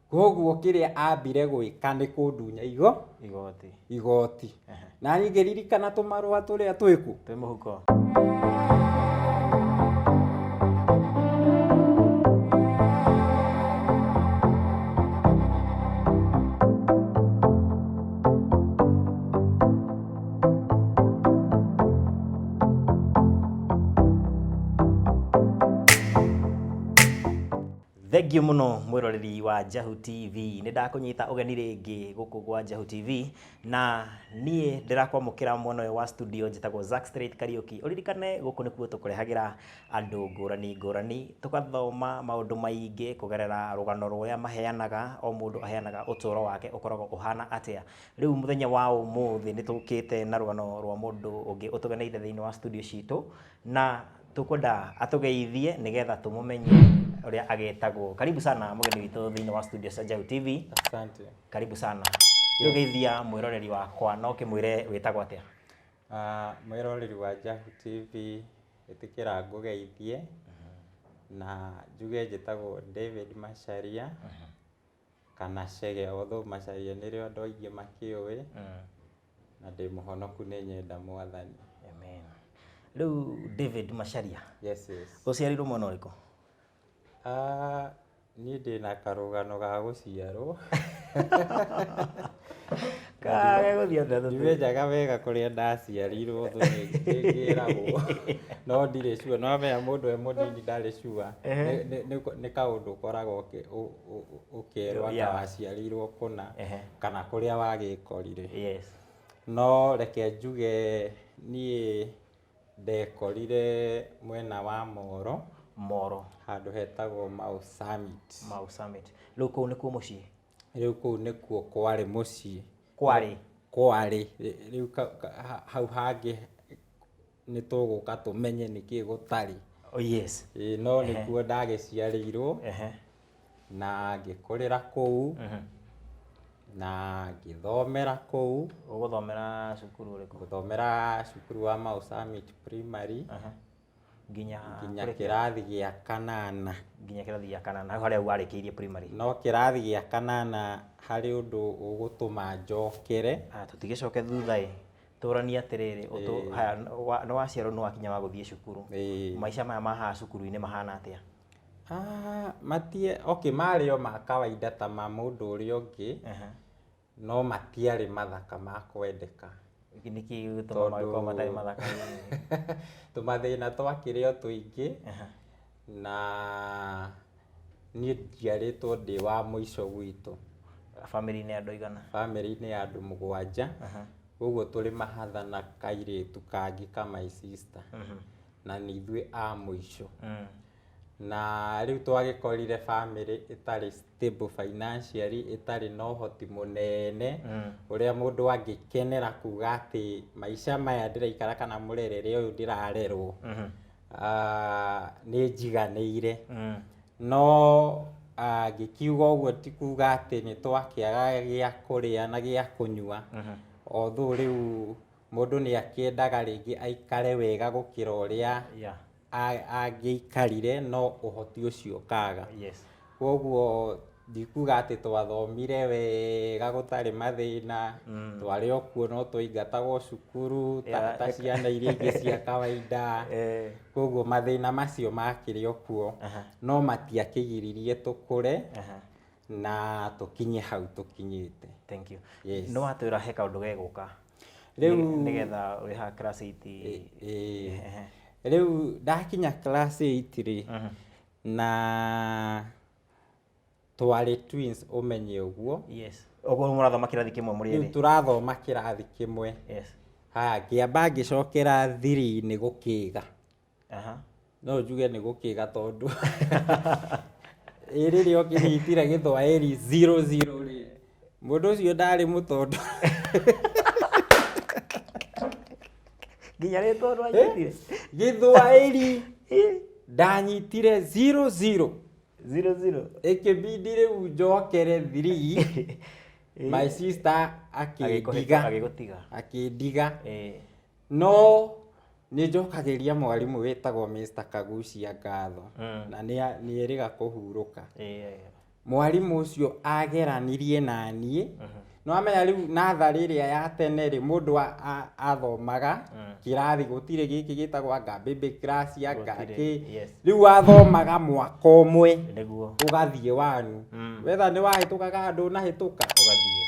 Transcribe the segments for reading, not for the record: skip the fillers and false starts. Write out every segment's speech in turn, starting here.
Koguo kĩrĩa ambire gwĩka nĩ kũndunya Igoti. Igoti. Na niĩ ngĩririkana tũmarũa tũrĩa twĩku Twĩ mũhuko. Thengiũ mũno mwĩroreri wa Jahu TV. Nĩ ndakũnyita ũgeni rĩngĩ gũkũ gwa Jahu TV na niĩ ndĩrakwamũkĩra mwena ũyũ wa studio. Njĩtagwo Zack Straight Kariũki. Ũririkane gũkũ nĩkuo tũkũrehagĩra andũ ngũrani ngũrani, tũgathoma maũndũ maingĩ kũgerera rũgano rũrĩa maheanaga. O mũndũ aheanaga ũtũũro wake ũkoragwo ũhana atĩa. Rĩu mũthenya wa ũmũthĩ nĩ tũkĩte na rũgano rwa mũndũ ũngĩ ũtũgeneire thĩinĩ wa studio citũ, na tũkwenda atũgeithie nĩgetha tũmũmenye ũrĩa agĩtagwo. Karibu sana mũgeni witũ thĩinĩ wa studio cia Jahu TV. Asante. Karibu sana. Rĩu geithia mwĩroreri wakwa na ũkĩmwĩre wĩtagwo atĩa. Mwĩroreri wa Jahu TV, ĩtĩkĩra ngũgeithie na njuge njĩtagwo David Macharia kana Chege, although Macharia nĩrĩo andũ aingĩ makĩũĩ, na ndĩ mũhonoku, nĩ nyenda Mwathani. Amen. Rĩu David Macharia, Yes. ũciarirwo mwena ũrĩkũ? Ah, niĩ ndĩna karũgano ga gũciarwo. Kagegũthiĩ atĩa? Ndimenyaga wega kũrĩa ndaciarirwo, thũ nĩngĩragwo, no ndirĩ sure. No amenya mũndũ e mũnini ndarĩ sure. Nĩ kaũndũ ũkoragwo ũkerwo anga waciarirwo kũna kana kũrĩa wagĩkorire. No reke njuge niĩ ndekorire mwena wa Moro. Moro. Handũ hetagwo Mau Summit. Mau Summit. Rĩu kũu nĩkuo mũciĩ? Rĩu kũu nĩkuo kwarĩ mũciĩ. Kwarĩ? Kwarĩ. Rĩu hau hangĩ nĩ tũgũka tũmenye nĩkĩ gũtarĩ. Oh, yes. Ĩĩ, no nĩkuo ndagĩciarĩirwo na ngĩkũrĩra kũu na ngĩthomera kũu. Ũgũthomera cukuru ũrĩkũ? Gũthomera cukuru wa Mau Summit Primary. Nginya? Nginya kũrĩkia? Kĩrathi gĩa kanana. Nginya kĩrathi gĩa kanana, hau harĩa warĩkĩirie primary. No kĩrathi gĩa kanana harĩ ũndũ ũgũtũma njokere. Ah, tũtigĩcoke thutha ĩ, tũranie atĩrĩrĩ, haya, nĩ waciarwo, nĩ wakinya wa gũthiĩ cukuru. Maica maya ma haha cukuru-inĩ mahana atĩa? Ah, matie okay, marĩ o ma kawaida ta ma mũndũ ũrĩa ũngĩ, no matiarĩ mathaka ma kwendeka. Nĩkĩ gĩgũtũma magĩkorwo matarĩ mathaka? Tũmathĩna twakĩrĩ o tũingĩ, na niĩ njiarĩtwo ndĩ wa mũico gwitũ. Bamĩrĩ-inĩ ya andũ aigana? Bamĩrĩ-inĩ ya andũ 7. Koguo tũrĩ mahatha na kairĩtu kangĩ ka my sister, na nĩ ithuĩ a mũico. Na rĩu twagĩkorire bamĩrĩ ĩtarĩ stable financially, ĩtarĩ na ũhoti mũnene ũrĩa mũndũ angĩkenera kuga atĩ maica maya ndĩraikara kana mũrerere ũyũ ndĩrarerwo, nĩ njiganĩire. No ngĩkiuga ũguo ti kuga atĩ nĩ twakĩaga gĩa kũrĩa na gĩa kũnyua, although rĩu mũndũ nĩ akĩendaga rĩngĩ aikare wega gũkĩra ũrĩa angĩikarire, no ũhoti ũcio ũkaga. Koguo ndikuga atĩ twathomire wega gũtarĩ mathĩna. Twarĩ o kuo, no twaingatagwo cukuru ta ciana iria ingĩ cia kawaida. Koguo mathĩna macio makĩrĩ o kuo, no matiakĩgiririe tũkũre na tũkinye hau tũkinyĩte. Thank you. Yes. Nĩ watwĩra he kaũndũ gegũka Rĩu nĩgetha wĩ haha class 8. Ĩĩ. Rĩu ndakinya class 8 rĩ, na twarĩ twins, ũmenye ũguo. Yes, ũguo mũrathoma kĩrathi kĩmwe mũrĩ Rĩu erĩ? Tũrathoma kĩrathi kĩmwe. Haya, ngĩamba ngĩcokera 3 nĩ gũkĩga. No njuge nĩ gũkĩga tondũ ĩ rĩrĩa ũkĩnyitire gĩthwaĩri 00 rĩ, mũndũ ũcio ndarĩ mũtondu. Nginya rĩtwa ndwanyitire? Gĩthwaĩri ndanyitire 00. 00. Ĩkĩbidi rĩu njokere 3, my sister akĩndiga. Agĩgũtiga. Akĩndiga. No nĩ njokagĩria mwarimũ wĩtagwo Mr. Kagucia ngatho, na nĩ erĩga kũhurũka. Mwarimũ ũcio ageranirie naniĩ. Nĩwamenya rĩu natharĩ ĩrĩa ya tene rĩ, mũndũ athomaga kĩrathi, gũtirĩ gĩkĩ gĩtagwo anga baby class anga Gũtirĩ, kĩ. yes. Rĩu wathomaga mwaka ũmwe, Nĩguo. ũgathiĩ wanu, wetha nĩ wahĩtũkaga ndũnahĩtũka. Ũgathiĩ.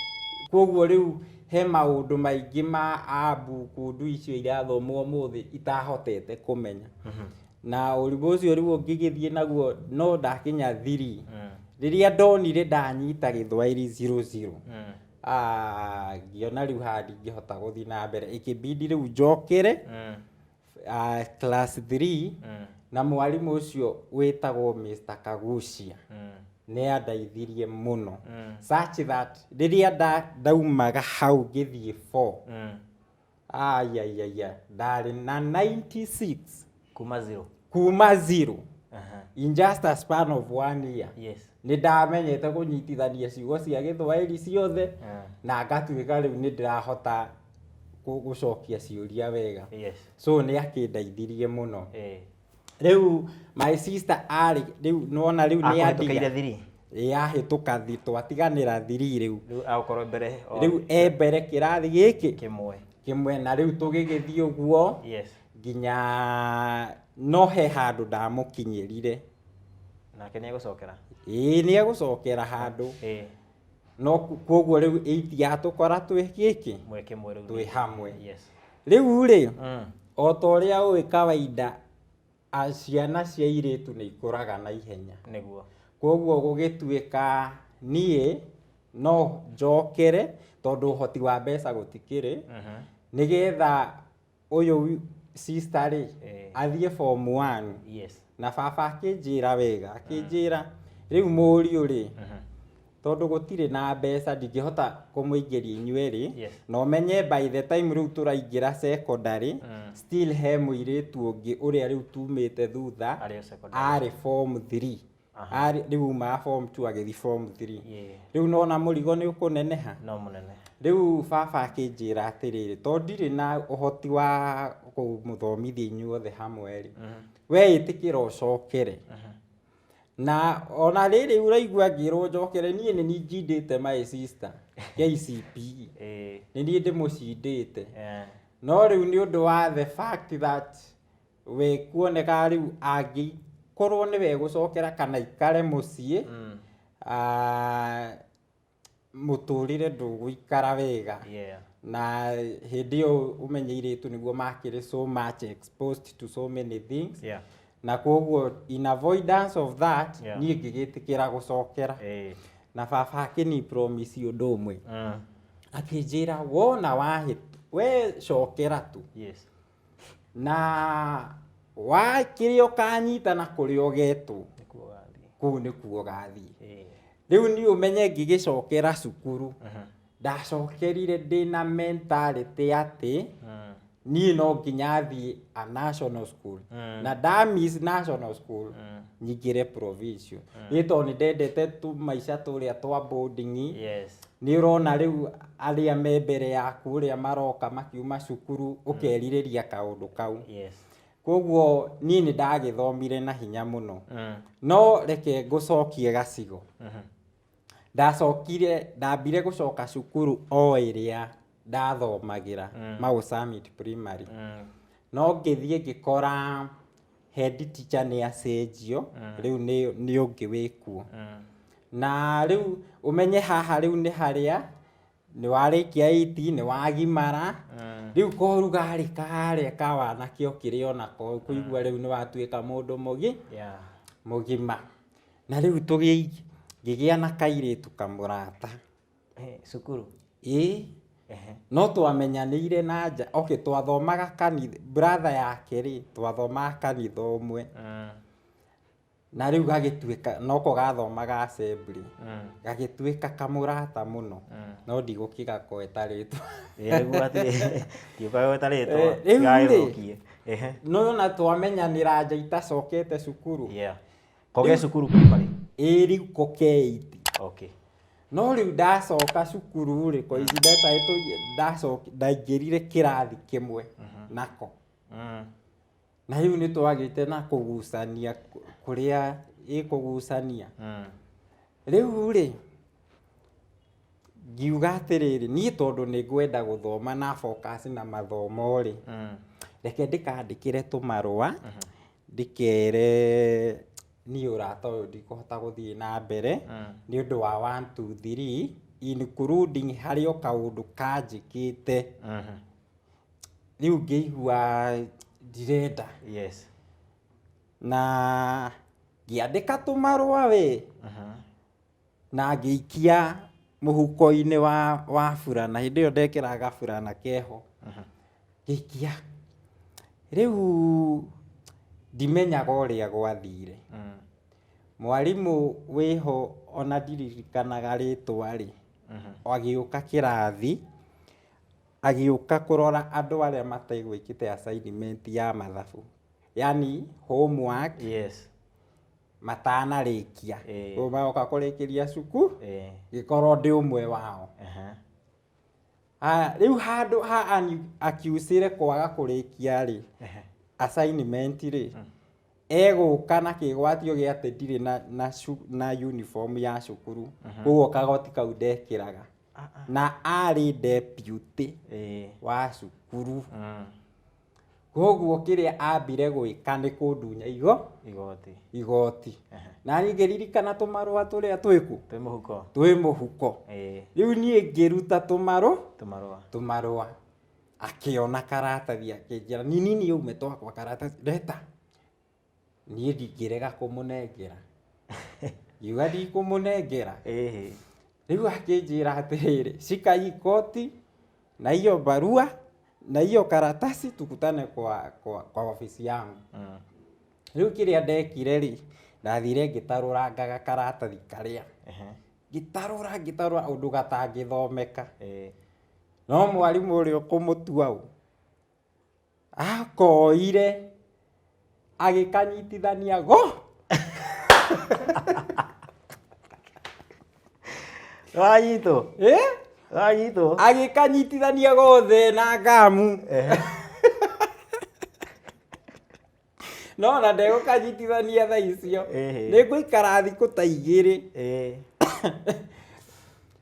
Koguo rĩu he maũndũ maingĩ ma ambuku ndu icio irathomwo ũmũthĩ itahotete kũmenya, na ũrimũ ũcio rĩu ũngĩgĩthiĩ naguo no ndakinya 3, rĩrĩa ndonire ndanyita Gĩthwaĩri 00, ah, ngĩona rĩu haha ndingĩhota gũthiĩ na mbere, ĩkĩbidi rĩu njokere class 3, na mwarimũ ũcio wĩtagwo Mr. Kagucia nĩ andeithirie mũno, such that rĩrĩa ndaumaga hau ngĩthiĩ 4, ayayaya, ndarĩ na 96. Kuma 0. Kuma 0 in just a span of one year. Nĩ ndamenyete kũnyitithania ciugo cia Gĩthwaĩri ciothe, na ngatuĩka rĩu nĩ ndĩrahota gũcokia ciũria wega. So nĩ akĩndeithirie mũno. Rĩu my sister arĩ rĩu nĩwona rĩu nĩ Akũhĩtũkĩire andiga 3. Yahĩtũka twatiganĩra 3 rĩu. Rĩu agũkorwo mbere Rĩu e mbere kĩrathi gĩkĩ kĩmwe. Kĩmwe, na rĩu tũgĩgĩthiĩ ũguo nginya no he handũ ndamũkinyĩrire. Nake nĩ egũcokera. Ĩĩ, nĩ egũcokera handũ. No koguo rĩu 8 yatũkora twĩ gĩkĩ Mwe kĩmwe rĩu. Twĩ hamwe. Rĩu rĩ, o ta ũrĩa ũĩ kawaida, ciana cia airĩtu nĩ ikũraga na ihenya. Nĩguo. Koguo gũgĩtuĩka niĩ no njokere tondũ ũhoti wa mbeca gũtikĩrĩ, nĩgetha ũyũ sister rĩ, athiĩ form 1. Na baba akĩnjĩra wega, akĩnjĩra rĩu mũriũ rĩ, tondũ gũtirĩ na mbeca, ndingĩhota kũmũingĩria inyuerĩ, na ũmenye by the time rĩu tũraingĩra secondary, still he mũirĩtu ũngĩ ũrĩa rĩu tumĩte thutha. Arĩ o secondary. Arĩ form 3. Arĩ rĩu umaga form 2 agĩthiĩ form 3. Rĩu nona mũrigo nĩ ũkũneneha. No mũnene. Rĩu baba akĩnjĩra atĩrĩrĩ, tondũ ndirĩ na ũhoti wa kũmũthomithia inyuothe hamwe rĩ, we ĩtĩkĩra ũcokere. Na ona rĩrĩ ũraigua ngĩrwo njokere, niĩ nĩ niĩ njindĩte my sister KCPE. Nĩ niĩ ndĩmũcindĩte. No rĩu nĩ ũndũ wa the fact that we kuoneka rĩu angĩkorwo nĩwe gũcokera kana ikare mũciĩ, ah, mũtũrĩre ndũgũikara wega. Na hĩndĩ ĩyo ũmenye airĩtu nĩguo makĩrĩ so much exposed to so many things, na koguo in avoidance of that, niĩ ngĩgĩtĩkĩra gũcokera. Na baba akĩni promise ũndũ ũmwe, akĩnjĩra wona wahĩ we cokera tu, na wa kĩrĩa ũkanyita na kũrĩa ũgetwo, Nĩkuo ũgathiĩ. Kũu nĩkuo ũgathiĩ. Rĩu niĩ ũmenye ngĩgĩcokera cukuru, ndacokerire ndĩna mentality atĩ niĩ no nginya thiĩ a national school, na nda miss national school, nyingĩre provincial, nĩ tondũ nĩ ndendete tũmaica tũrĩa twa boarding. Nĩ ũrona rĩu arĩa me mbere yaku ũrĩa maroka makiuma cukuru, ũkerirĩria kaũndũ kau. Koguo niĩ nĩ ndagĩthomire na hinya mũno. No reke ngũcokie gacigo. Ndacokire, ndambire gũcoka cukuru o ĩrĩa ndathomagĩra, Mau Summit Primary. No ngĩthiĩ ngĩkora head teacher nĩ acenjio, rĩu nĩ ũngĩ wĩkuo. Na rĩu ũmenye haha rĩu nĩ harĩa nĩ warĩkia 8, nĩ wagimara. Rĩu korugarĩ karĩa ka wanake ũkĩrĩ onako, kũigua rĩu nĩ watuĩka mũndũ mũgi mũgima. Na rĩu ngĩgĩa na kairĩtu kamũrata. Cukuru. Ĩĩ. No twamenyanĩire na nja. Okay, twathomaga kanitha, brother yake rĩ, twathomaga kanitha ũmwe. Na rĩu gagĩtuĩka noko gathomaga assembly. Gagĩtuĩka kamũrata mũno. No ndigũkĩgagweta rĩtwa. Ĩĩ, nĩguo atĩ ndiũkagweta rĩtwa. Rĩu rĩ, Gagĩthũkie. No na twamenyanĩra nja itacokete cukuru. Koge cukuru primary. Ĩĩ, rĩu ko ke 8. No rĩu ndacoka cukuru rĩ, coincidentally ndaingĩrire kĩrathi kĩmwe nako. Na rĩu nĩ twagĩte na kũgucania kũrĩa ĩkũgucania. Rĩu rĩ, ngiuga atĩrĩrĩ, niĩ tondũ nĩ ngwenda gũthoma na focus na mathomo rĩ, reke ndĩkandĩkĩre tũmarũa, ndĩkere niĩ ũrata ũyũ ndikũhota gũthiĩ na mbere nĩ ũndũ wa 1 2 3, including harĩ o kaũndũ kanjĩkĩte. Rĩu ngĩigua ndirenda. Na ngĩandĩka tũmarũa we, na ngĩikia mũhuko-inĩ wa burana. Hĩndĩ ĩyo ndekĩraga burana keho. Ngĩikia. Rĩu ndimenyaga ũrĩa gwathire. Mwarimũ wĩho ona ndiririkanaga rĩtwa rĩ, agĩũka kĩrathi, agĩũka kũrora andũ arĩa mategwĩkĩte assignment ya mathabu, yani homework, matanarĩkia. Rĩu magoka kũrĩkĩria cukuru, gĩkorwo ndĩ ũmwe wao. Aya, rĩu handũ ha akiucĩre kwaga kũrĩkia rĩ assignment rĩ, egũka na kĩgwatio gĩa atĩ ndirĩ na uniform ya cukuru, koguo kagoti kau ndekĩraga, na arĩ deputy wa cukuru. Koguo kĩrĩa ambire gwĩka nĩ kũndunya igoti. Igoti. Na niĩ ngĩririkana tũmarũa tũrĩa twĩku twĩ mũhuko. Twĩ mũhuko. Rĩu niĩ ngĩruta tũmarũ tũmarũa. Tũmarũa. Akĩona karatathi, akĩnjĩra, "Ni nini ume twakwa karatathi leta." Niĩ ndingĩrega kũmũnengera, ngiuga ndikũmũnengera. Rĩu akĩnjĩra atĩrĩrĩ, "Shika hii koti na hiyo barua na hiyo karatasi, tukutane kwa ofisi yangu." Rĩu kĩrĩa ndekire rĩ, ndathire ngĩtarũrangaga karatathi karĩa, ngĩtarũra ngĩtarũra ũndũ gatangĩthomeka. No mwarimũ ũrĩa ũkũmũtua ũ akoire agĩkanyitithania go. Wanyitwo. Eh? Wanyitwo. Agĩkanyitithania gothe na ngamu. No na ndegũkanyitithania thaa icio. Nĩ ngũikara thikũ ta 2.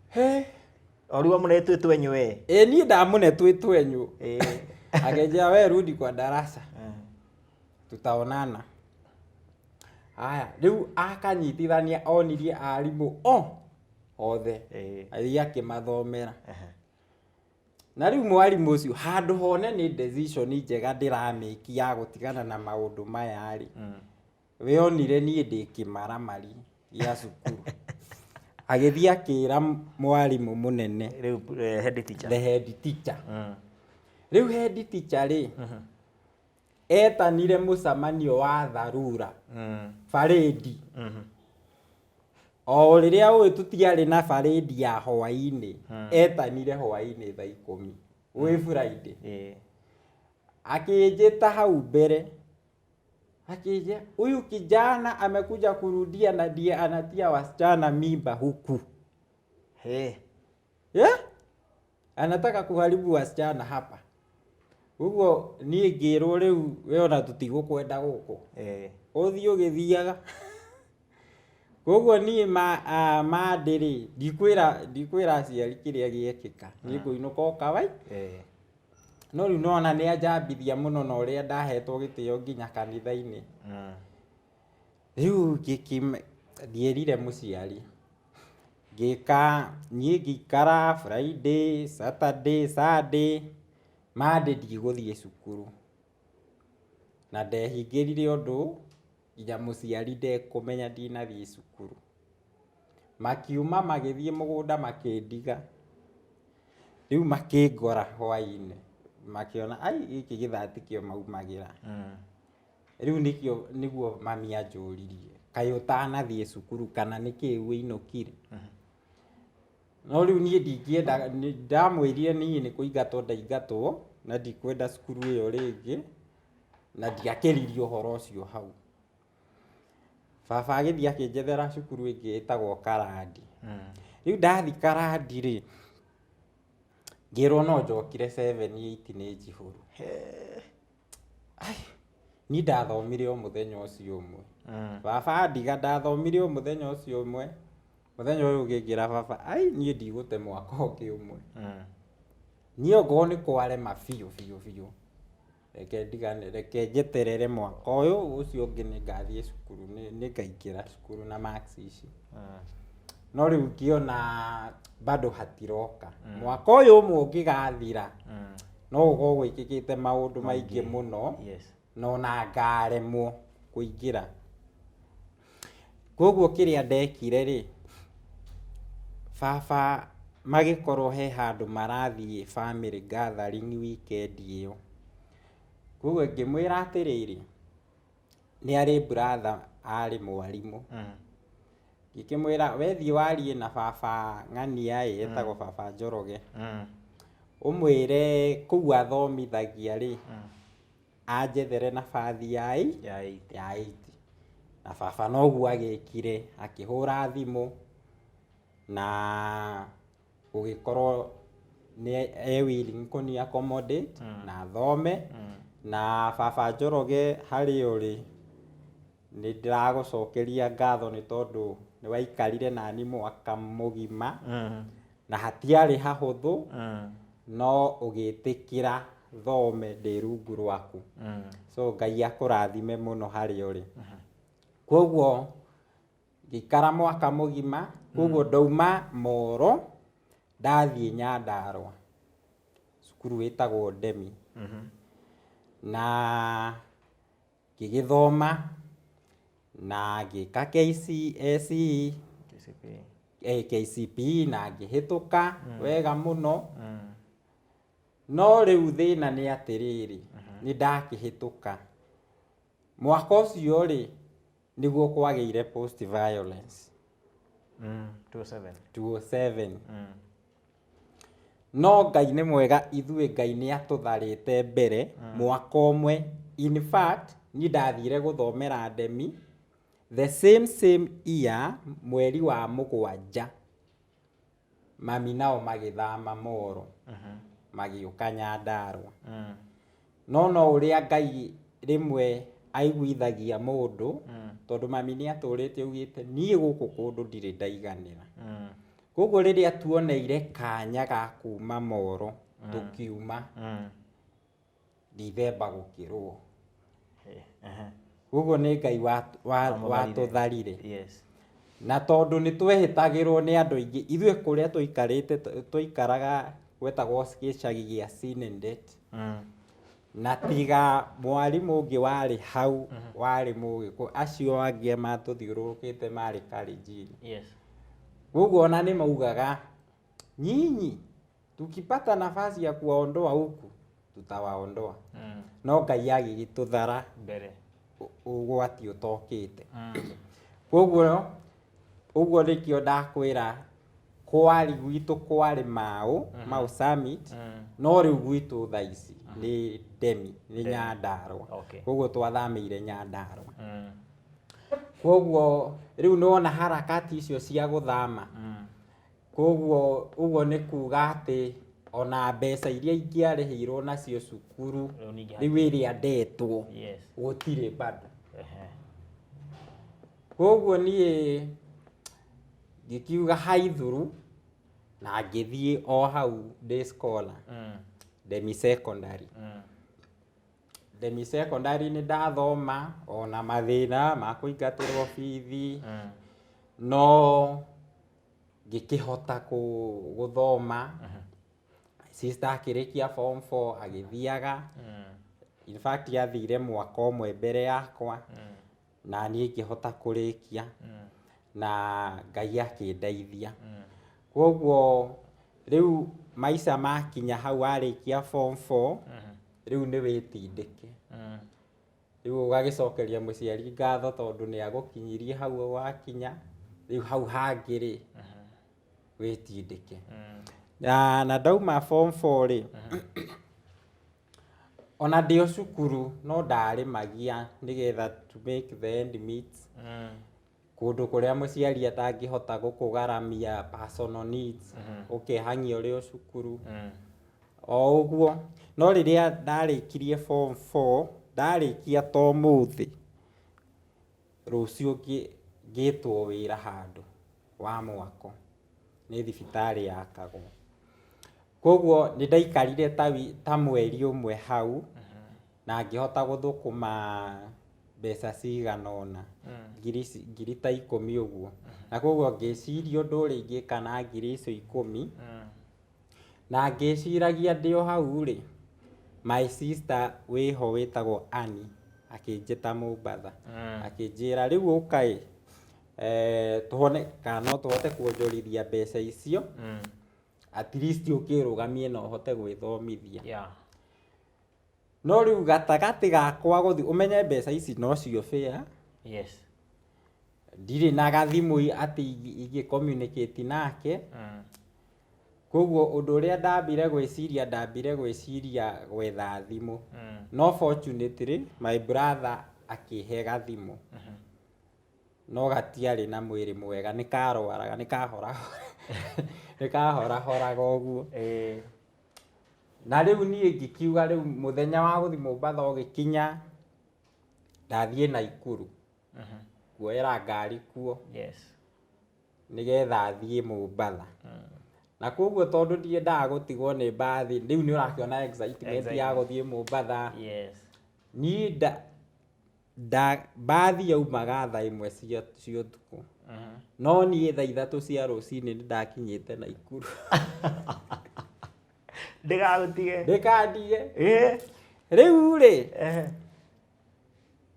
He. O rĩu amũne twĩ twenyũ we. Ĩ, niĩ ndamũne twĩ twenyũ. Akĩnjĩra, "We rudi kwa darasa, tutaonana." Aya, rĩu akanyitithania, onirie arimũ o othe, agĩthiĩ akĩmathomera. Na rĩu mwarimũ ũcio, handũ hone nĩ decision njega ndĩramĩki ya gũtigana na maũndũ maya rĩ, we onire niĩ ndĩ kĩmaramari gĩa cukuru, agĩthiĩ akĩra mwarimũ mũnene. Rĩu head teacher. The head teacher. Rĩu head teacher rĩ, etanire mũcemanio wa dharura, barĩndi. O rĩrĩa ũĩ tũtiarĩ na barĩndi ya hwaĩ-inĩ, etanire hwaĩ-inĩ thaa 10 wĩ Friday. Akĩnjĩta hau mbere, akĩnjĩra, "Huyu kijana amekuja kurudia na ndiye anatia wasichana mimba huku." Yeah? "Anataka kuharibu wasichana hapa." Ũguo niĩ ngĩrwo, "Rĩu we ona tũtigũkwenda gũkũ, ũthiĩ ũgĩthiaga." Koguo niĩ mandĩ rĩ, ndikwĩra aciari kĩrĩa gĩekĩka, niĩ ngũinũka o kawai. No rĩu nona nĩ anjambithia mũno na ũrĩa ndahetwo gĩtĩo nginya kanitha-inĩ. Rĩu ndierire mũciari, ngĩka niĩ ngĩikara Friday, Saturday, Sunday, Monday ndigũthiĩ cukuru, na ndehingĩrire ũndũ nginya mũciari ndekũmenya ndinathiĩ cukuru. Makiuma magĩthiĩ mũgũnda, makĩndiga. Rĩu makĩngora hwaĩ-inĩ, makĩona ai gĩkĩ gĩthaa tikĩo maumagĩra. Rĩu nĩkĩo nĩguo mami anjũririe, "Kaĩ ũtanathiĩ cukuru kana nĩkĩĩ wĩinũkire?" No rĩu niĩ ndingĩenda, ndamwĩrire niĩ nĩ kũingatwo ndaingatwo na ndikwenda cukuru ĩyo rĩngĩ, na ndiakĩririe ũhoro ũcio hau. Baba agĩthiĩ akĩnjethera cukuru ĩngĩ ĩtagwo Karandi. Rĩu ndathiĩ Karandi rĩ, ngĩrwo no njokire 7 8 nĩ njihũru. Ai, niĩ ndathomire o mũthenya ũcio ũmwe. Baba andiga, ndathomire o mũthenya ũcio ũmwe. Mũthenya ũyũ ũngĩ ngĩra baba, ai, niĩ ndigũte mwaka ũngĩ ũmwe. Niĩ okorwo nĩ kwarema biũ biũ biũ, reke ndigane, reke njeterere mwaka ũyũ ũcio ũngĩ, nĩ ngathiĩ cukuru, nĩ ngaingĩra cukuru na marks ici. No rĩu ngĩona bado hatiroka. Mwaka ũyũ ũmwe ũngĩgathira, no gũkorwo gwĩkĩkĩte maũndũ maingĩ mũno na ona ngaremwo kũingĩra. Koguo kĩrĩa ndekire rĩ, baba magĩkorwo he handũ marathiĩ family gathering weekend ĩyo. Koguo ngĩmwĩra atĩrĩrĩ, nĩ arĩ brother arĩ mwarimũ. Ngĩkĩmwĩra, wethiĩ warie na baba ng'ania ĩ, etagwo baba Njoroge. Ũmwĩre kũu athomithagia rĩ, anjethere nabathi ya Ya eight. Ya 8. Na baba noguo agĩkire, akĩhũra thimũ na gũgĩkorwo nĩ e willing kũni accommodate na thome. Na baba Njoroge, harĩ ũrĩ, nĩ ndĩragũcokeria ngatho nĩ tondũ nĩ waikarire nani mwaka mũgima na hatiarĩ hahũthũ, no ũgĩtĩkĩra thome ndĩ rungu rwaku. So Ngai akũrathime mũno harĩa ũrĩ. Koguo ngĩikara mwaka mũgima. Koguo ndauma Moro, ndathiĩ Nyandarũa, cukuru wĩtagwo Ndemi, na ngĩgĩthoma na ngĩka KCSE, KCPE. KCPE, na ngĩhĩtũka wega mũno. No rĩu thĩna nĩ atĩrĩrĩ, nĩ ndakĩhĩtũka mwaka ũcio rĩ, nĩguo kwagĩire post violence. 27. 207. No Ngai nĩ mwega, ithuĩ Ngai nĩ atũtharĩte mbere mwaka ũmwe. In fact, niĩ ndathire gũthomera Ndemi the same same year, mweri wa 7, mami nao magĩthama Moro, magĩũka Nyandarũa. No ũrĩa Ngai rĩmwe aiguithagia mũndũ, tondũ mami nĩ atũrĩte augĩte, niĩ gũkũ kũndũ ndirĩ ndaiganĩra. Koguo rĩrĩa tuoneire kanya ga kuma Moro, tũkiuma Dithemba gũkĩrwo. Koguo nĩ Ngai Wamũtharire. watũtharire. Na tondũ nĩ twehĩtagĩrwo nĩ andũ aingĩ, ithuĩ kũrĩa tũikarĩte, tũikaraga gwetagwo gĩcagi gĩa Sinendet, na tiga mwarimũ ũngĩ warĩ hau warĩ Mũgĩkũyũ, acio angĩ matũthiũrũrũkĩte marĩ Kalenjin. Koguo ona nĩ maugaga, nyinyi tukipata nafasi ya kuwaondoa huku tutawaondoa. No Ngai agĩgĩtũthara mbere ũgwati ũtokĩte. Koguo ũguo nĩkĩo ndakwĩra kwari gwitũ kwarĩ Mau, Mau Summit, no rĩu gwitũ thaa ici nĩ Ndemi, nĩ Ndemi. Nyandarũa. Koguo twathamĩire Nyandarũa. Koguo rĩu nĩwona harakati icio cia gũthama. Koguo ũguo nĩ kuga atĩ ona mbeca iria ingĩarĩhĩirwo nacio cukuru, Rĩu ningĩ rĩu ĩrĩa ndetwo, gũtirĩ bado. Koguo niĩ ngĩkiuga haithuru na ngĩthiĩ o hau day scholar, Ndemi Secondary. Ndemi Secondary nĩ ndathoma ona mathĩna ma kũingatĩrwo bithi, no ngĩkĩhota gũthoma. Sister akĩrĩkia form 4 agĩthiaga. In fact, athire mwaka ũmwe mbere yakwa, na niĩ ngĩhota kũrĩkia na Ngai akĩndeithia. Koguo rĩu maica makinya hau, warĩkia form 4, rĩu nĩ wĩtindĩke. Rĩu ũgagĩcokeria mũciari ngatho tondũ nĩ agũkinyirie hau wakinya. Rĩu hau hangĩ rĩ, wĩtindĩke. Na ndauma form 4 rĩ, ona ndĩ o cukuru no ndarĩmagia nĩgetha to make the end meet, kũndũ kũrĩa mũciari atangĩhota gũkũgaramia personal needs, ũkehang'ia ũrĩ o cukuru o ũguo. No rĩrĩa ndarĩkirie form 4, ndarĩkia to mũthĩ rũciũ ngĩtwo wĩra handũ. wa mwako, nĩ thibitarĩ yakagwo. Koguo nĩ ndaikarire ta mweri ũmwe hau na ngĩhota gũthũkũma mbeca cigana ũna, ngiri ta 10 ũguo. Na koguo ngĩciria ũndũ ũrĩa ingĩka na ngiri icio 10. Na ngĩciragia ndĩ o hau rĩ, my sister wĩho wĩtagwo Annie akĩnjĩta Mombatha. Akĩnjĩra rĩu ũka ĩ, tuone kana no tũhote kuonjorithia mbeca icio, at least ũkĩrũgamie na ũhote gwĩthomithia. No rĩu gatagatĩ gakwa gũthiĩ, ũmenye mbeca ici nocio fare. Ndirĩ na gathimũ atĩ ingĩ communicate nake. Koguo ũndũ ũrĩa ndambire gwĩciria, ndambire gwĩciria gwetha thimũ. No fortunately my brother akĩhe gathimũ. No gatiarĩ na mwĩrĩ mwega, nĩ karwaraga, nĩ kahorahoraga ũguo. Na rĩu niĩ ngĩkiuga rĩu mũthenya wa gũthiĩ Mombatha ũgĩkinya, ndathiĩ Naikuru. Kuoera ngari kuo. Nĩgetha thiĩ Mombatha. Na koguo tondũ ndiendaga gũtigwo nĩ mbathi, rĩu nĩ ũrakĩona excitement ya gũthiĩ Mombatha. Niĩ mbathi yaumaga thaa 1 cia ũtukũ. No niĩ thaa 3 cia rũcinĩ nĩ ndakinyĩte Naikuru. Ndĩgagũtige. Ndĩkandige. Rĩu rĩ,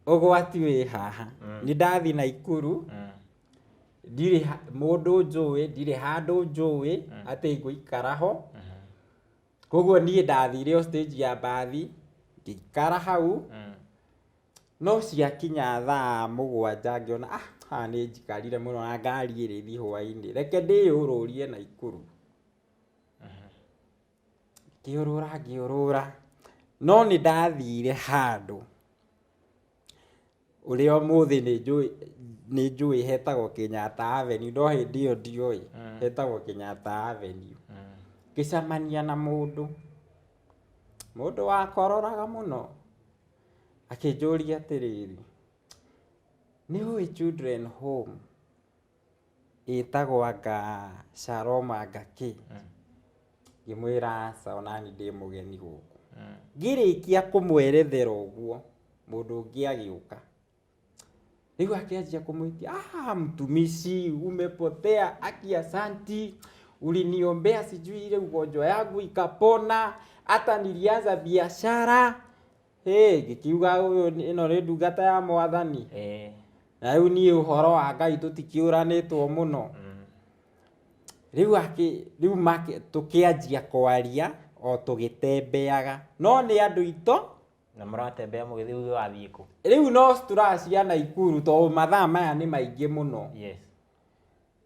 ũgwati wĩ haha. Nĩ ndathiĩ Naikuru. Ndirĩ mũndũ njũĩ, ndirĩ handũ njũĩ atĩ ngũikara ho. Koguo niĩ ndathire o stage ya mbathi, ngĩikara hau. No ciakinya thaa 7 ngĩona, haha nĩ njikarire mũno na ngari ĩrĩthiĩ hwaĩ-inĩ. Reke ndĩyũrũrie Naikuru. Ngĩũrũra, ngĩũrũra. No nĩ ndathire handũ ũrĩa ũmũthĩ nĩ njũĩ hetagwo Kenyatta Avenue, no hĩndĩ ĩyo ndioĩ hetagwo Kenyatta Avenue. Ngĩcemania na mũndũ, mũndũ wakororaga mũno, akĩnjũria atĩrĩrĩ, nĩ ũĩ Children Home ĩtagwo anga Shalom anga kĩ? Ngĩmwĩra aca, onani ndĩ mũgeni gũkũ. Ngĩrĩkia kũmwerethera ũguo, mũndũ ũngĩ agĩũka. Rĩu akĩanjia kũmwĩtia, mtumishi umepotea, aki asanti, uliniombea sijui ile ugonjwa yangu ikapona, hata nilianza biashara. Hey, ngĩkiuga ũyũ ĩno nĩ ndungata ya mwathani. Na rĩu niĩ ũhoro wa Ngai tũtikĩũranĩtwo mũno. Rĩu tũkĩanjia kwaria o tũgĩtembeaga. No nĩ andũ itũ. Na mũratembea mũgĩthiĩ ũguo wathiĩ kũ? Rĩu no tũracia Naikuru tondũ mathaa maya nĩ maingĩ mũno.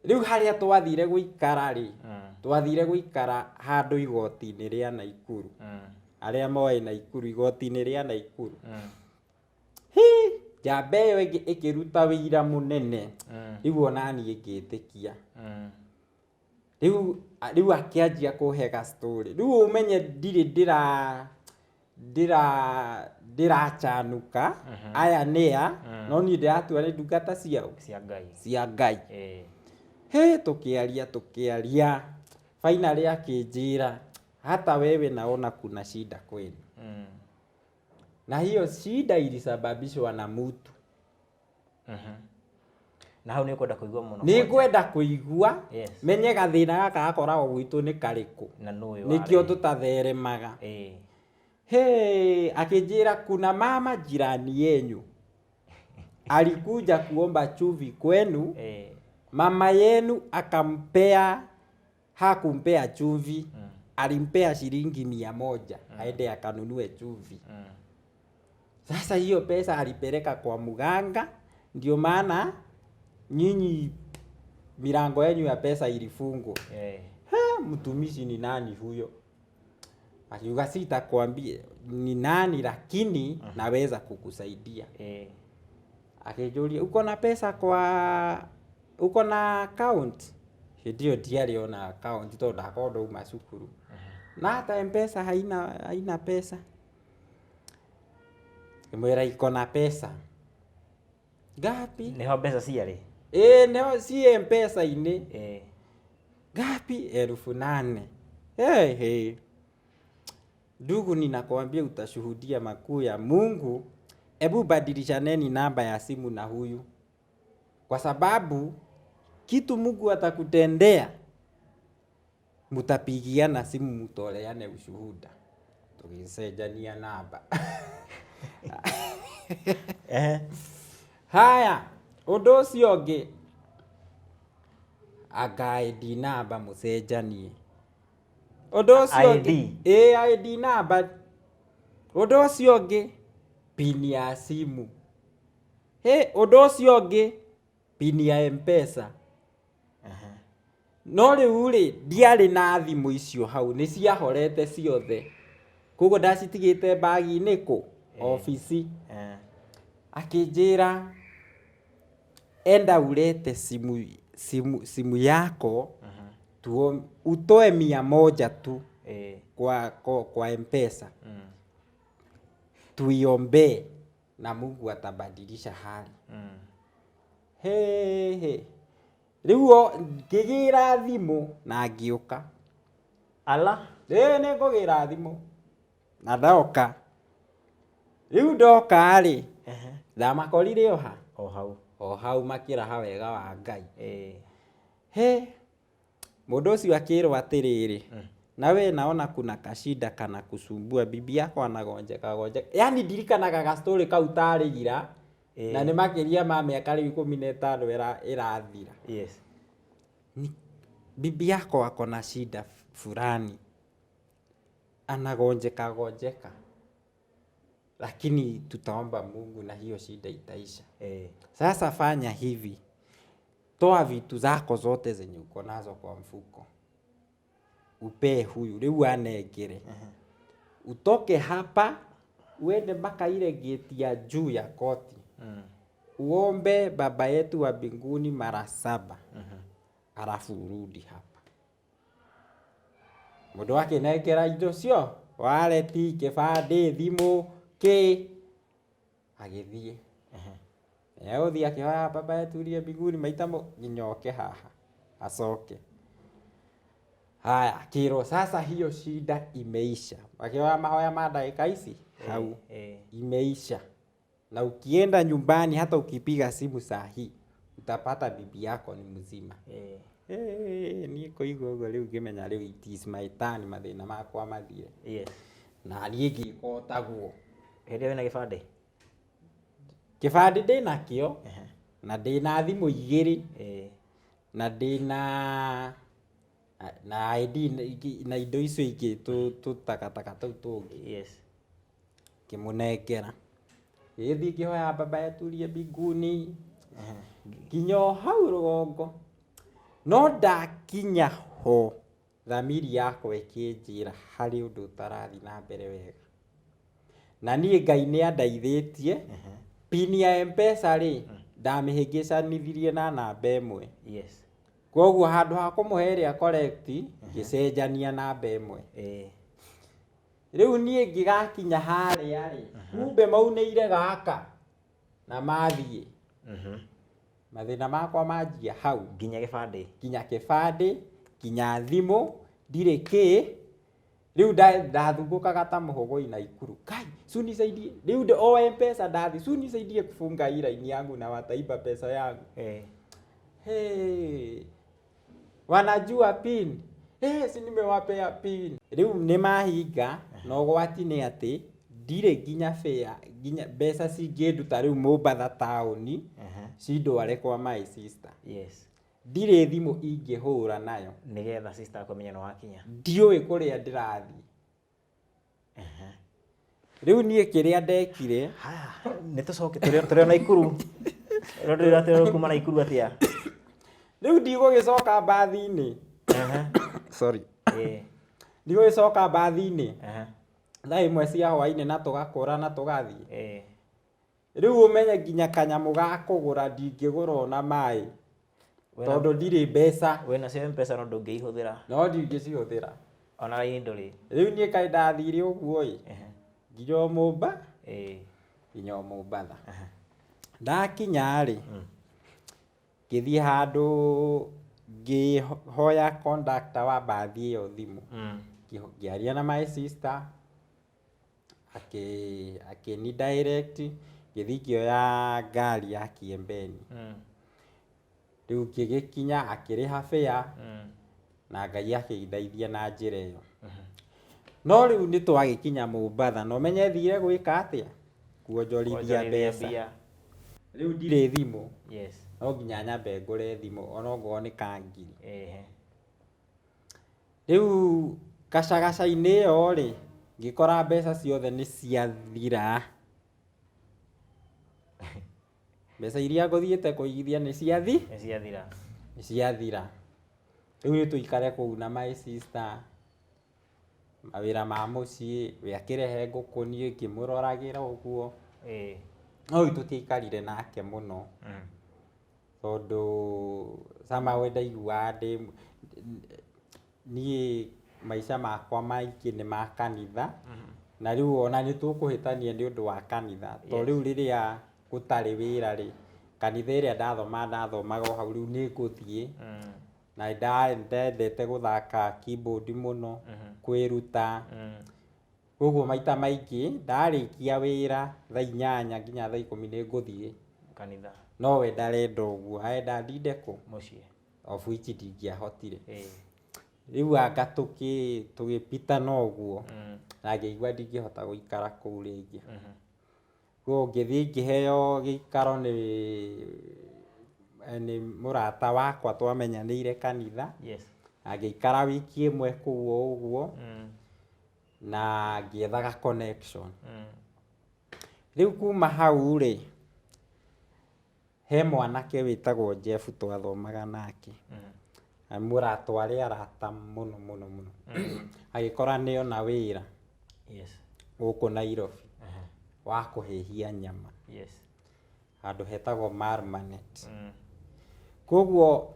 Rĩu harĩa twathire gũikara rĩ, twathire gũikara handũ igoti-inĩ rĩa Naikuru. Arĩa moĩ Naikuru, igoti-inĩ rĩa Naikuru. Hi, njamba ĩyo ĩngĩ ĩkĩruta wĩira mũnene. Rĩu ona niĩ ngĩtĩkia. Rĩu akĩanjia kũhe ga story. Rĩu ũmenye ndirĩ ndĩracanuka. Aya nĩ a, no niĩ ndĩratua nĩ ndungata ciao. Cia Ngai. Cia Ngai. He, tũkĩaria, tũkĩaria. Finally akĩnjĩra, hata wewe naona kuna shida kweli. Na hiyo shida ilisababishwa na mutu. Na hau nĩ ũkwenda kũigua mũno. Nĩ ngwenda kũigua. Menye gathĩna gaka gakoragwo gwitũ nĩ karĩkũ. Na nũ ũyũ Nĩkĩo warĩ? tũtatheremaga. He, akĩnjĩra kuna mama jirani yenyu alikuja kuomba chumvi kwenu. Mama yenu akampea, hakumpea chumvi, alimpea shilingi 100 aende akanunue chumvi. Sasa hiyo pesa alipeleka kwa muganga, ndio maana nyinyi milango yenu ya pesa ilifungwa. Ha, mtumishi ni nani huyo? Akiuga sitakwambia ni nani, lakini naweza kukusaidia. Akijũria uko na pesa kwa, uko na account? Hĩndĩ ĩyo ndiarĩ ona account tondũ ndakorwo ndauma cukuru. Na hata M-Pesa haina pesa. Ngĩmwĩra iko na pesa. Ngapi? Nĩho mbeca ciarĩ? Ĩĩ nĩho ciĩ Mpesa-inĩ. Eh. Ngapi? 8,000. Hey, hey. Ndugu, ninakwambia utashuhudia makuu ya Mungu. Ebu badilishaneni namba ya simu na huyu, kwa sababu kitu Mungu atakutendea, mutapigiana simu mutoleane ushuhuda. Tugicenjania namba. Ehe. Haya, ũndũ ũcio ũngĩ, anga ID namba mũcenjanie. Ũndũ ũcio ũngĩ, ID? ĩĩ ID namba. Ũndũ ũcio ũngĩ, pin ya simu. Hĩ, ũndũ ũcio ũngĩ, pin ya Mpesa. No rĩu rĩ, ndiarĩ na thimũ icio hau, nĩ ciahorete ciothe. Koguo ndacitigĩte bagi-inĩ kũ? Obici. Eh. Akĩnjĩra enda ulete simu yako tuo, utoe 100 tu Eh. kwa Mpesa tuiombee na Mungu atabadilisha hali. He he. Rĩu ngĩgĩra thimũ na ngĩũka. Ala. Ĩĩ nĩ ngũgĩra thimũ na ndoka. Rĩu ndoka rĩ, Ehe. ndamakorire o ha? O hau. O hau makĩraha wega wa Ngai. Eh. He, mũndũ ũcio akĩrwo atĩrĩrĩ, na we naona kuna kashida kana kusumbua, bibi yako anagonjeka gonjeka. Yani ndirikanaga ga story kau tarĩ ira, Ĩĩ. na nĩ makĩria ma mĩaka rĩu 15 ĩrathira. Yes. Ni, bibi yako ako na shida fulani, anagonjeka gonjeka, lakini tutaomba Mungu na hiyo shida itaisha. Eh. Sasa fanya hivi, toa vitu zako zote zenye uko nazo kwa mfuko, upee huyu rĩu anengere, utoke hapa uende mpaka ile geti ya juu ya koti, uombe Baba yetu wa mbinguni mara 7, alafu urudi hapa. Mũndũ akĩnengera indo cio, waleti, kĩbandĩ, thimũ, kĩ, agĩthiĩ. Egũthiĩ akĩhoya Baba yetu uliye mbinguni maita nginya oke haha acoke. Haya, akĩrwo sasa hiyo shida imeisha. Akĩhoya mahoya ma ndagĩka ici hau, Eh. imeisha. Na ukienda nyumbani hata ukipiga simu saa hii utapata bibi yako ni mzima. Eh. Eh, niĩ kũigua ũguo rĩu ngĩmenya rĩu it is my turn, mathĩna makwa mathire. Yes. Na niĩ ngĩka o taguo. Hĩndĩ ĩyo wĩna gĩbandĩ? Kĩbandĩ ndĩnakĩo, na ndĩna thimũ 2, Eh. na ndĩna na ID na indo icio ingĩ tũtakataka tũu tũngĩ. Yes. Ngĩmũnengera. Gĩgĩthiĩ ngĩhoya Baba yetu uliye mbinguni nginya o hau rũgongo. No ndakinya ho, thamiri yakwa ĩkĩnjĩra harĩ ũndũ ũtarathiĩ na mbere wega. Na niĩ Ngai nĩ andeithĩtie. Pin ya Mpesa rĩ, ndamĩhĩngĩcanithirie na namba 1. Yes. Koguo handũ ha kũmũhe ĩrĩa correct, ngĩcenjania namba 1. Eh. Rĩu niĩ ngĩgakinya harĩa rĩ, kumbe maunĩire gaka na mathiĩ. Mathĩna makwa manjia hau. Nginya gĩbandĩ. Nginya kĩbandĩ, nginya thimũ, ndirĩ kĩ. Rĩu ndathumbũkaga ta mũhũgũi Naikuru. Kai, su nisaidie. Rĩu o Mpesa ndathi, su nisaidie kufunga hii line yangu na wataiba pesa yangu. Eh. Hey. Wanajua pin. Eh, si nimewapea pin. Rĩu nĩ mahinga, na ũgwati nĩ atĩ ndirĩ nginya fare, nginya mbeca cingĩnduta rĩu Mombatha taũni, cindware kwa my sister. Yes. Ndirĩ thimũ ingĩhũra nayo. Nĩgetha sister akũmenye nĩ wakinya. Ndiũĩ kũrĩa ndĩrathiĩ. Rĩu niĩ kĩrĩa ndekire, Haya, nĩ tũcoke tũrĩ o Naikuru. Rĩu tũrĩ kuma Naikuru atĩa? Rĩu ndigũgĩcoka mbathi-inĩ. Ehe. Sorry. Eh. Ndigũgĩcoka mbathi-inĩ. Ehe. Thaa 1 cia hwaĩ-inĩ na tũgakũra na tũgathiĩ. Eh. Rĩu ũmenye nginya kanyamũ ga kũgũra ndingĩgũra ona maĩ. Tondũ ndirĩ mbeca. Wĩna cio Mpesa no ndũngĩihũthĩra. No ndingĩcihũthĩra. Ona raini ndũrĩ. Rĩu niĩ kaĩ ndathire ũguo ĩ. Ehe. Nginya o Momba. Eh. Nginya o Mombatha. Ndakinya rĩ, Ngĩthiĩ handũ ngĩhoya conductor wa mbathi ĩyo thimũ. Ngĩaria na my sister, akĩni direct, ngĩthiĩ ngĩoya ngari ya Kiembeni. Rĩu ngĩgĩkinya, akĩrĩha fare na Ngai akĩndeithia na njĩra ĩyo. No rĩu nĩ twagĩkinya Mombatha na ũmenye thire gwĩka atĩa? Kuonjorithia Kuonjorithia mbeca. mbia. Rĩu ndirĩ thimũ. No nginya nyambe ngũre thimũ onokorwo nĩ ka ngiri. Rĩu gacagaca-inĩ ĩyo rĩ, ngĩkora mbeca ciothe nĩ ciathira. Mbeca iria ngũthiĩte kũigithia nĩ ciathi? Nĩ ciathira. Nĩ ciathira. Rĩu nĩ tũikare kũu na my sister, mawĩra ma mũciĩ, we akĩrehe ngũkũ niĩ ngĩmũroragĩra ũguo. No rĩu tũtiaikarire nake mũno. Tondũ somehow ndaiguaga ndĩ niĩ maica makwa maingĩ nĩ ma kanitha. Na rĩu ona nĩ tũkũhĩtania nĩ ũndũ wa kanitha. To rĩu rĩrĩa gũtarĩ wĩra rĩ, kanitha ĩrĩa ndathoma ndathomaga o hau rĩu nĩ ngũthiĩ. Na ndendete gũthaka keyboard mũno, kwĩruta. Koguo maita maingĩ ndarĩkia wĩra thaa 8 nginya thaa 10 nĩ ngũthiĩ kanitha. No we ndarenda ũguo, arenda ndinde kũ? Mũciĩ. Of which ndingĩahotire. Rĩu anga tũgĩpitana ũguo, na ngĩigua ndingĩhota gũikara kũu rĩngĩ. Koguo ngĩthiĩ ngĩheo gĩikaro nĩ mũrata wakwa twamenyanĩire kanitha. Na ngĩikara wiki ĩmwe kũu o ũguo, na ngĩethaga connection. Rĩu kuma hau rĩ, he mwanake wĩtagwo Jeff twathomaga nake. Na mũrata arĩ arata mũno mũno mũno. Agĩkora nĩona wĩra gũkũ Nairobi wa kũhĩhia nyama. Handũ hetagwo Marmanet. Koguo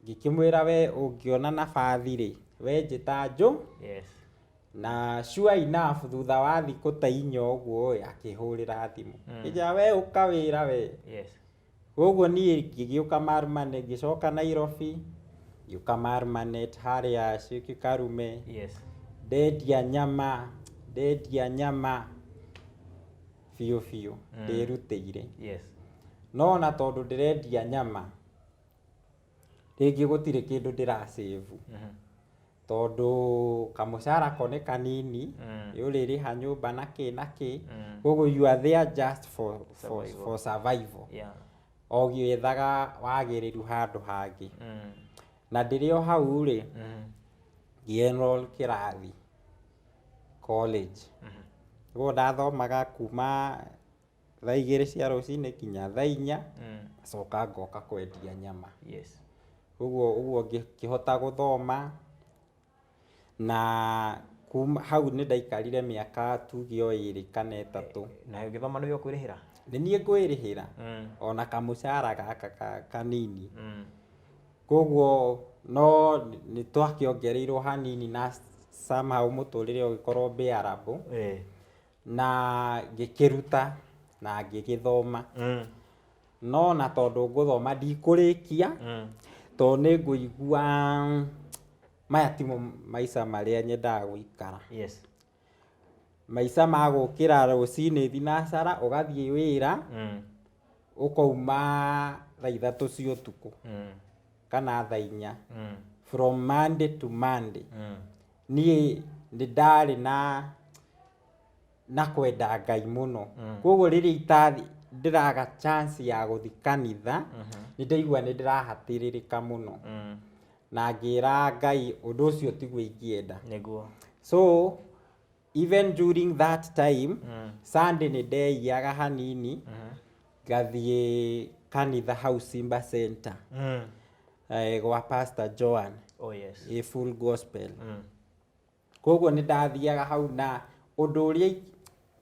ngĩkĩmwĩra we ũngĩona nabathi rĩ, we njĩta njũ. Na sure enough thutha wa thikũ ta 4 ũguo ĩ, akĩhũrĩra thimũ. Ngĩnjĩra we ũka wĩra we. Koguo niĩ ngĩgĩũka Marmanet, ngĩcoka Nairobi, ngĩũka Marmanet harĩa Sheikh Karume. Ndendia nyama, ndendia nyama biũ biũ, ndĩrutĩire. No ona tondũ ndĩrendia nyama, rĩngĩ gũtirĩ kĩndũ ndĩrasave. Tondũ kamũcara ko nĩ kanini, nĩ ũrĩrĩha nyũmba na kĩ na kĩ. Koguo you are there just Survival. for survival. O ũgĩethaga wagĩrĩru handũ hangĩ. Na ndĩrĩ o hau rĩ, ngĩ-enroll kĩrathi college. Koguo ndathomaga kuma thaa 2 cia rũcinĩ nginya thaa 4, ngacoka ngoka kwendia nyama. Ũguo ũguo ngĩhota gũthoma na kuma hau nĩ ndaikarire mĩaka tuge o 2 kana 3. Na ũgĩthoma nĩwe ũkwĩrĩhĩra? Nĩ niĩ ngwĩrĩhĩra. Ona kamũcara gaka kanini. Koguo no nĩ twakĩongereirwo hanini na somehow mũtũrĩre ũgĩkorwo bearable. Na ngĩkĩruta na ngĩgĩthoma. No na tondũ ngũthoma ndikũrĩkia, tondũ nĩ ngũigua maya timo maica marĩa nyendaga gũikara. Maica ma gũkĩra rũcinĩ thinacara ũgathiĩ wĩra, ũkauma thaa 3 cia ũtukũ kana thaa 4. From Monday to Monday. Niĩ nĩ ndarĩ na kwenda Ngai mũno. Koguo rĩrĩa ndĩraga chance ya gũthiĩ kanitha, nĩ ndaigua nĩ ndĩrahatĩrĩrĩka mũno. Na ngĩra Ngai ũndũ ũcio tiguo ingĩenda. So even during that time, Sunday nĩ ndeiyaga hanini, ngathiĩ kanitha hau Simba Center. Gwa Pastor Joan. Oh, yes. Ĩ full gospel. Koguo nĩ ndathiaga hau na ũndũ ũrĩa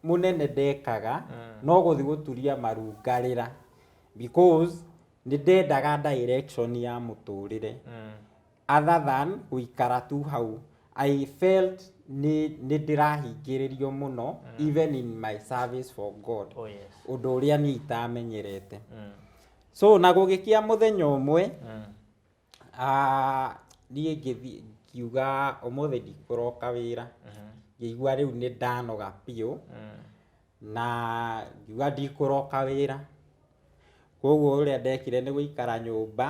mũnene ndekaga, no gũthiĩ gũturia maru ngarĩra. Because nĩ ndendaga direction ya mũtũrĩre. Other than gũikara tu hau, I felt nĩ ndĩrahingĩrĩrio mũno, even in my service for God. Oh, yes. Ũndũ ũrĩa niĩ itamenyerete. So na gũgĩkĩa mũthenya ũmwe, niĩ ngĩthiĩ ngiuga ũmũthĩ ndikũroka wĩra. Ngĩigua rĩu nĩ ndanoga biũ, na ngiuga ndikũroka wĩra. Koguo ũrĩa ndekire nĩ gũikara nyũmba,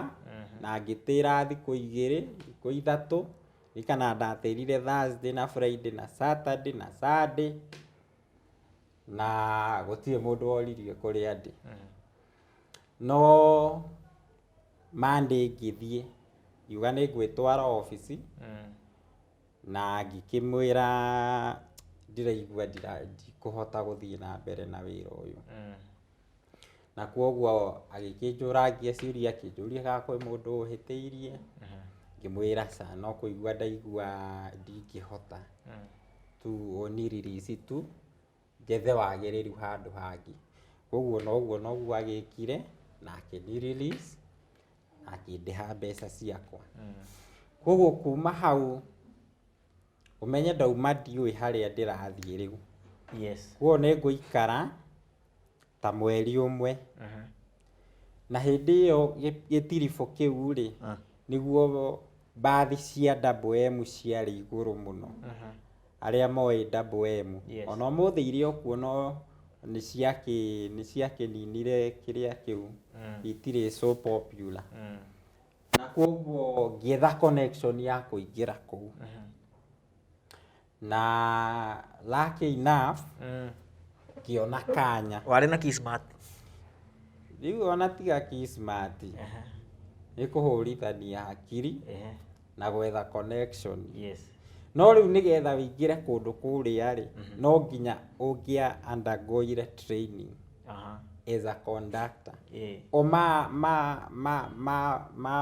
na ngĩtĩra thikũ 2, thikũ 3, ririkana ndatĩrire Thursday na Friday na Saturday na Sunday, na gũtirĩ mũndũ woririe kũrĩa ndĩ. No Monday ngĩthiĩ, ngiuga nĩ ngwĩtwara obici, na ngĩkĩmwĩra ndĩraigua ndikũhota gũthiĩ na mbere na wĩra ũyũ. Na koguo agĩkĩnjũrangia ciũria, akĩnjũria kana kwĩ mũndũ ũhĩtĩirie, ngĩmwĩra ca, no kũigua ndaigua ndingĩhota, tu ũni release tu, njethe wagĩrĩru handũ hangĩ. Koguo noguo noguo agĩkire, na akĩni release, na akĩndĩha mbeca ciakwa. Koguo kuma hau, ũmenye ndauma ndiũĩ harĩa ndĩrathiĩ rĩu. Koguo nĩ ngũikara ta mweri ũmwe. Na hĩndĩ ĩyo gĩtiribũ kĩu rĩ, nĩguo mbathi cia Double M ciarĩ igũrũ mũno. Arĩa moĩ Double M. Ona ũmũthĩ irĩ o kuo, no nĩ ciakĩninire kĩrĩa kĩu. Itirĩ so popular. Na koguo ngĩetha connection ya kũingĩra kũu. Na lucky enough, ngĩona kanya. Warĩ na Kismat? Rĩu ona tiga Kismat, nĩ kũhũrithania hakiri na gwetha connection. No rĩu nĩgetha ũingĩre kũndũ kũrĩa rĩ, no nginya ũngĩa undergoire training as a conductor. O ma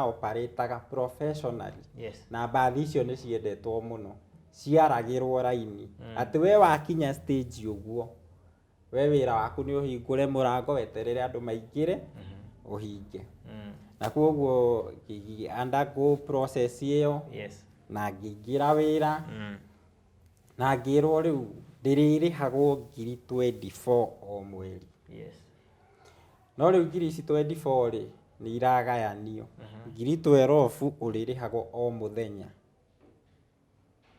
operataga professionally. Na mbathi icio nĩ ciendetwo mũno, ciaragĩrwo raini atĩ we wakinya stage ũguo, we wĩra waku nĩ ũhingũre mũrango, weterere andũ maingĩre, ũhinge. Na koguo ngĩ undergo process ĩyo, na ngĩingĩra wĩra, na ngĩrwo rĩu ndĩrĩrĩhagwo ngiri 24 o mweri. No rĩu ngiri ici 24 rĩ, nĩ iragayanio. Ngiri 12 ũrĩrĩhagwo o mũthenya.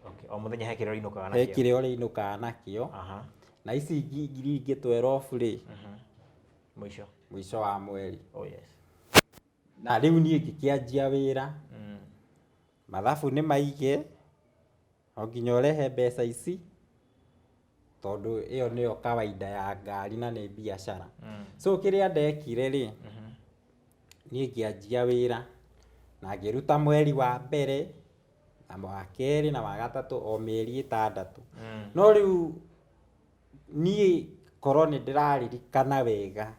Okay. O mũthenya he kĩrĩa ũrĩinũkaga he nakĩo. Kĩrĩa ũrĩinũkaga nakĩo. Na ici ngiri ingĩ 12 rĩ, Mũico. Mũico wa mweri. Oh yes. Na rĩu niĩ ngĩkĩanjia wĩra. Mathabu nĩ maige, no nginya ũrehe mbeca ici, tondũ ĩyo nĩyo kawaida ya ngari na nĩ biacara. So kĩrĩa ndekire rĩ, niĩ ngĩanjia wĩra na ngĩruta mweri wa mbere na wa kerĩ na wa gatatũ, o mĩeri 6. No rĩu niĩ korwo nĩ ndĩraririkana wega,